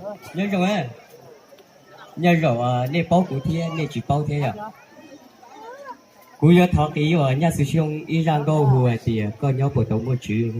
Nyob zoo, nyob zoo, nej paub kuv thiab nej tsis paub thiab yom. Kuv yuav thov qiv uas Nyaj Xwm Xyooj ib zaj nkauj hu hais tias Koj nyob puas tau muaj tswv.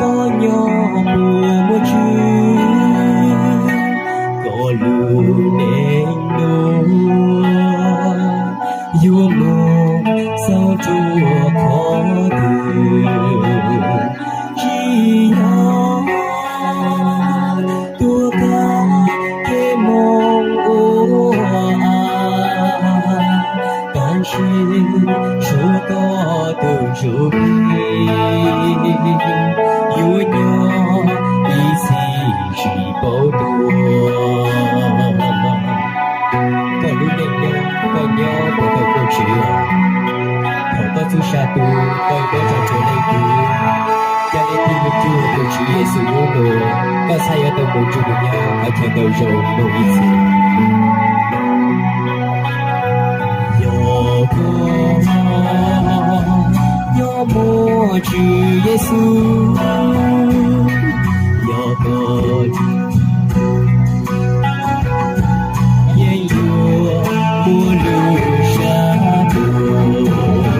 Koj nyob puas muaj tswv, koj lub neej dua yuav mus txog rau qhov twg, tsis yog tuaj kag kev moo ua, tab sis tshuav koj tus ntsuj plig yuav nyob ib txhis tsis paub tuag. Koj lub neej nyob, koj nyob puas tau muaj tswv? Thaum koj txub sa tu, koj yuav muab tso tseg leej twg? Yog leej twg yuav cuag tus Tswv Yexus hnub no, koj txhaj yuav tau mus nrug nws nyob qhov chaw tau zoo mus ib txhis. Yog koj nyob muaj Tswv Yexus, yog koj yeej yuav muaj lub sab tus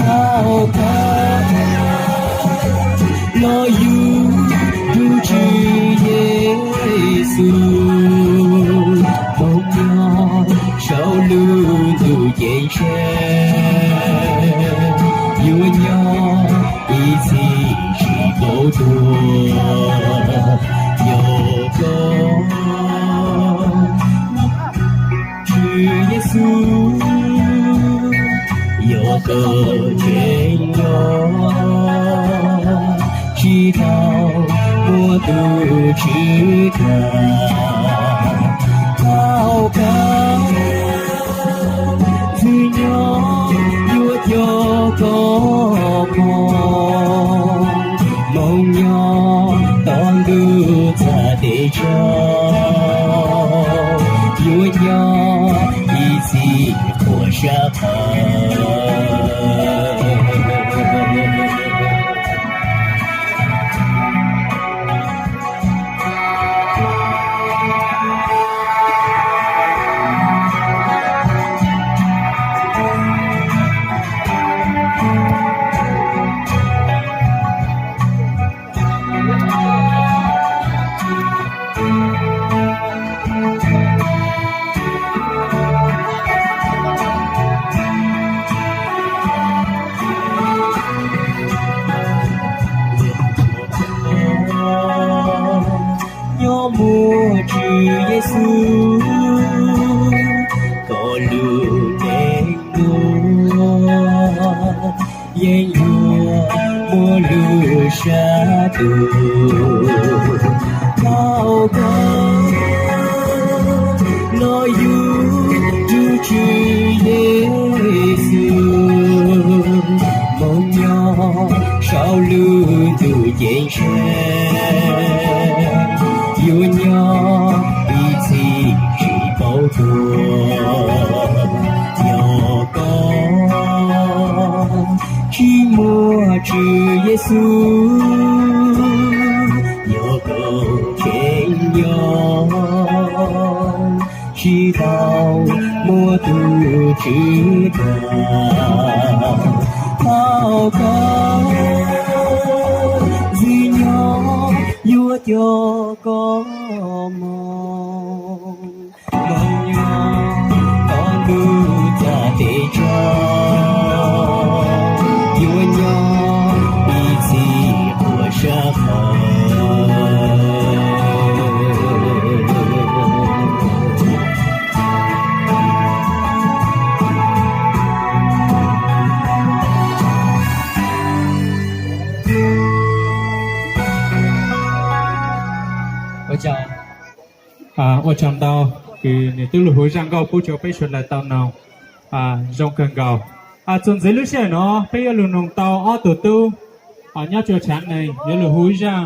tau koj los yug tus Tswv Yexus. Mus nyob saum lub ntuj ceeb tsheej, yuav nyob ib txhis tsis paub tuag. Yog koj Tswv Yexus, yog koj tseem nyob, tsis tau muaj tus tswv tag, tau koj ntxwg nyob yuav coj koj mus, mus nyob tom ntug txag tes tsho, yuav nyob ib txhis quaj sab phav. Nyob muaj Tswv Yexus, koj lub neej dua yeej yuav muaj lub sab tus tau koj los yug tus Tswv Yexus. Mus nyob saum lub ntuj ceeb tsheej, yuav nyob ib txhis tsis paub tuag. Yog koj tsis muaj Tswv Yexus, yog koj tseem nyob, tsis tau muaj tus tswv tag, tau koj ntxwg nyob yuav coj koj mus, mus nyob tom ntug txag tes tsho, yuav nyob ib txhis quaj sab phav. Ua tsaug ntau, kws nws twb lug hu zaj nkauj pub rua peb sawv daws tau noog zoo kawg nkaus. Txuas ntxiv lub sij hawm no peb yuav lug noog tau ob tug tub nyob rua tshav neeg yuav lug hu zaj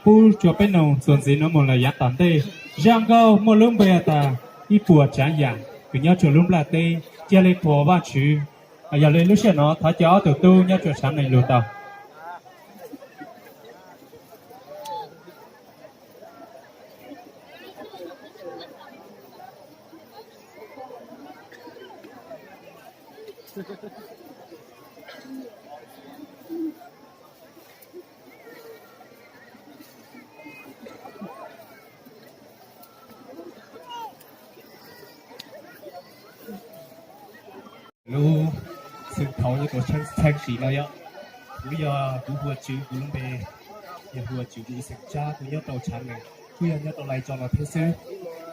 pub rua peb noog txuas ntxiv no moog lawm yaav tom ntej. Zaj nkauj muaj lub npe tas ib puas tsaav yaam kws nyob rua lub nplaj teb. Ca le qhuas Vaajtswv. Yog le lub sij hawm no thov ca ob tug tub nyob rua tshav neeg lug tau. Lub xwm thaum nyob rua txheej sim no yog, kuv yog, kuv hu ua Tswv, kuv lub npe yog hu ua Tswv, kuv xeem Tsab, kuv nyob rua tshav neeg, kuj yog nyob rua Lais Tsoo no thiab xwb.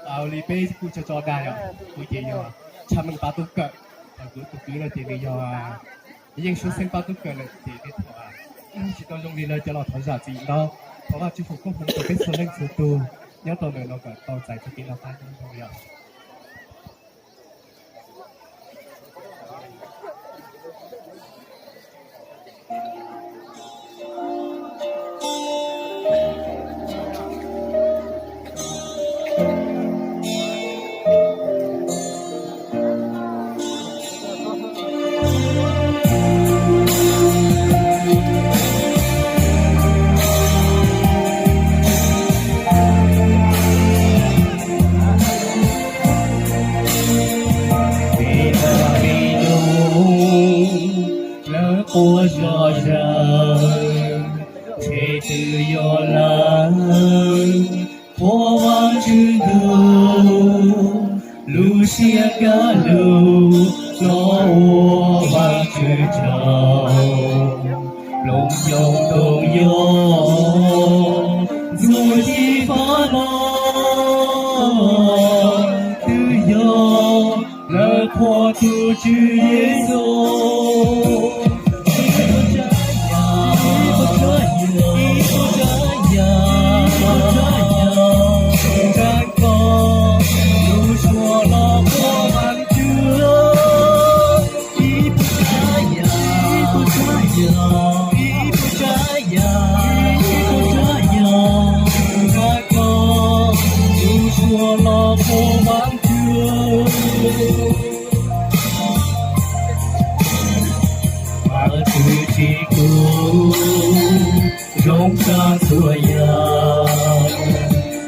Ua li peb kuj tso tso dag yog, kuv ces yog Tshaj Meej pab tub kawm, kuv tus kwv no ces nws yog Yeej Suab Xeeb pab tub kawm lawm ces tsis tau zoo li lawv cov los thov zam txim ntau. Thov Vajtswv foom koob hmoov rua peb txhua leej txhua tug nyob rau ntawm no kom tau txais txoj kev noj qab nyob zoo yom. Lawv quaj zom zaws, ntshe twb yog lawv qhuas Vaajtswv ntuj, lub siab kaj lug los ua Vaajtswv tsaug. Ploos nyoog ntoo yog ntxuag ci fab los, twb yog lawv qhuas tus Tswv Yexus. Ib puas tsav yam, ib puas tsav yam, ib puas tsav yam, ib puas tsav yam, tsav koj lub suab los qhuas Vaajtswv. Ib puas tsav yam, ib puas tsav yam, ib puas tsav yam, ib puas tsav yam, tsav koj lub suab los qhuas Vaajtswv. Vaajtswv tsis kub, zoo tshaj txhua yaam,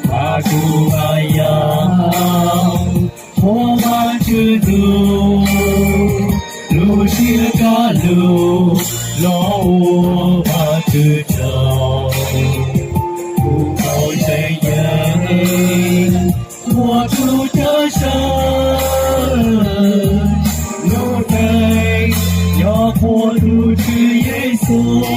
mas kub hab yaam, qhuas Vaajtswv ntuj, lub siab kaj lug los ua Vaajtswv tsaug. Kuv tau tseem ceeb qhuas tus Cawm Seej, lub neej yog qhuas tus Tswv Yexus.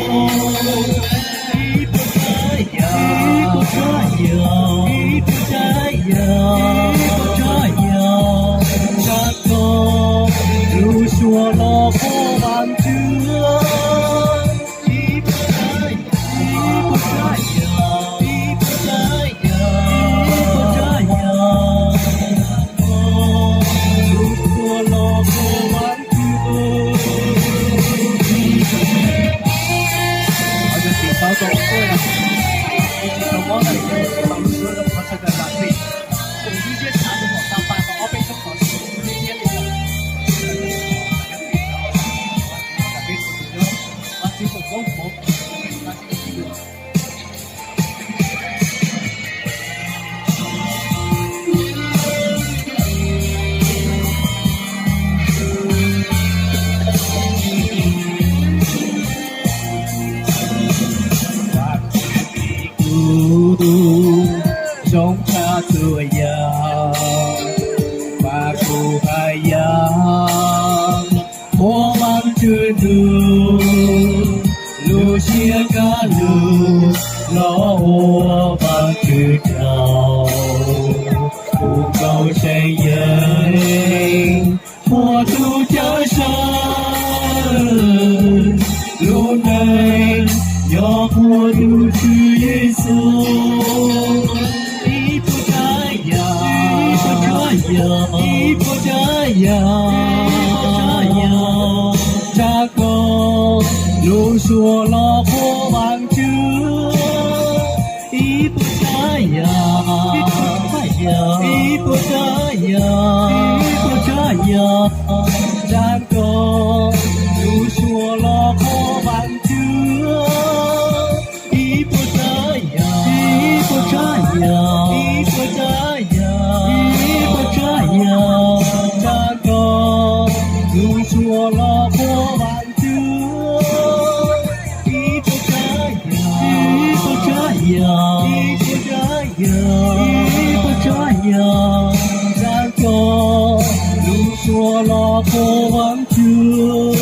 Ib puas tsav yam, ib puas tsav yam, ib puas tsav yam, ib puas tsav yam, tsav koj lub suab los qhuas Vaajtswv. Ib puas tsav yam, ib puas tsav yam, ib puas tsav yam, ib puas tsav yam, tsav koj lub suab los qhuas Vaajtswv. Vaajtswv tsis kub, zoo tshaj txhua yaam, mas kub hab yaam, qhuas Vaajtswv ntuj, lub siab kaj lug los ua Vaajtswv tsaug. Kuv tau tseem ceeb qhuas tus Cawm Seej, lub neej yog qhuas tus Tswv Yexus. Ib puas tsav yam, Ib puas tsav yam, tsa koj lub suab los qhuas Vaajtswv. Ib puas tsav yam, ib puas tsav yam, ib puas tsav yam, tsa koj lub suab los qhuas Vaajtswv. Ib puas tsav yam, ib puas tsav yam, ib puas tsav yam, ib puas tsav yam, tsa koj lub suab los qhuas Vaajtswv. Ib puas tsav yam, ib puas tsav yam, ib puas tsav yam, ib puas tsav yam, tsa koj lub suab los qhuas Vaajtswv.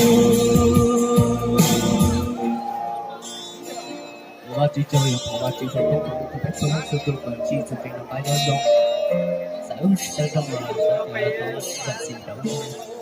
Ua Vajtswv tsaug, yuav thov Vajtswv txhua tus, txhua tus kom ntsib txoj kev noj qab nyob zoo, txawj txawj zoo los tau zam txim rau Vajtswv.